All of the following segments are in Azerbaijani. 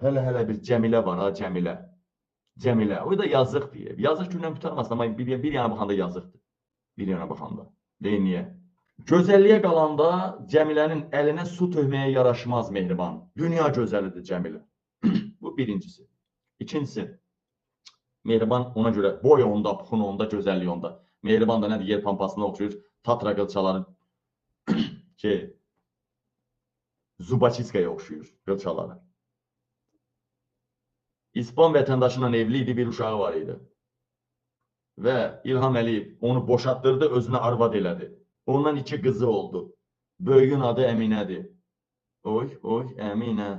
Hələ-hələ bir Cəmilə var ha, Cəmilə. Cəmilə. O da yazıq deyib. Yazıq gündən qurtarmasın, amma bir yana baxanda yazıqdır. Bir yana baxanda. Deyin niyə? Gözəlliyə qalanda Cəmilənin əlinə su tökməyə yaraşmaz Mehriban. Dünya gözəlidir Cəmilə. Bu birincisi. İkincisi, Mehriban ona görə boy onda, puxun onda, gözəllik onda. Mehriban da nədir? Yer pampasına oxşuyur. Tatra qılçaları şey, Zubaçiskaya oxşuyur qılçaları. İspan vətəndaşı ilə evli idi, bir uşağı var idi. Və İlham Əliyev onu boşatdırdı, özünə arvad elədi. Ondan 2 qızı oldu. Böyüyün adı Əminədir. Oy, oy, Əminə.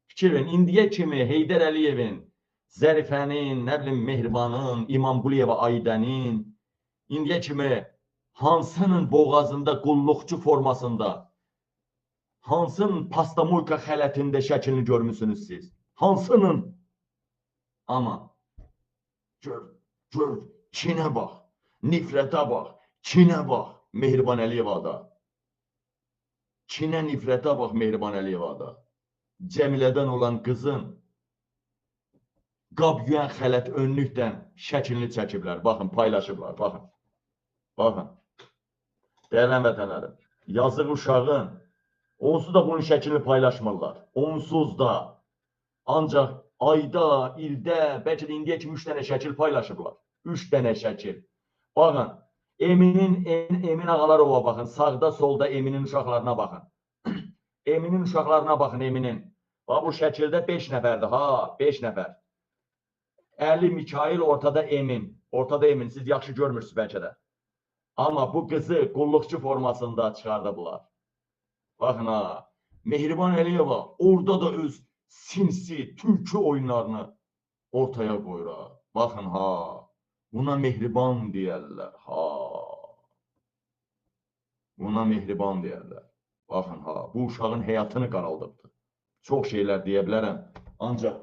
Fikir verin, indiyə kimi Heydər Əliyevin, Zərifənin, nə bilim, Mehribanın, İmamquliyeva Aydənin, indiyə kimi hansının boğazında qulluqçu formasında, hansının pastamoyka xələtində şəklini görmüsünüz siz? Hansının? Amma gör, gör, kinə bax, nifrətə bax, kinə bax Mehriban Əliyevada. Kinə, nifrətə bax Mehriban Əliyevada. Cəmilədən olan qızın qab yuyan xələt önlükdən şəklini çəkiblər. Baxın, paylaşıblar, baxın. Baxın. Dəyərli vətənlərim, yazıq uşağın onsuz da bunun şəklini paylaşmırlar. Onsuz da. Ancaq ayda, ildə, bəlkə də indiyə kimi 3 dənə şəkil paylaşıblar. 3 dənə şəkil. Baxın, Emin Ağalarova baxın. Sağda, solda Eminin uşaqlarına baxın. Eminin uşaqlarına baxın, Eminin. Bax, bu şəkildə 5 nəfərdir. Ha, 5 nəfər. Əli, Mikail, ortada Emin. Ortada Emin. Siz yaxşı görmürsünüz bəlkə də. Amma bu qızı qulluqçu formasında çıxardıblar. Baxın ha, Mehriban Əliyeva orada da öz sinsi, tülkü oyunlarını ortaya qoyur ha. Baxın ha, buna Mehriban deyərlər ha. Buna Mehriban deyərlər. Baxın ha, bu uşağın həyatını qaraldıbdır. Çox şeylər deyə bilərəm. Ancaq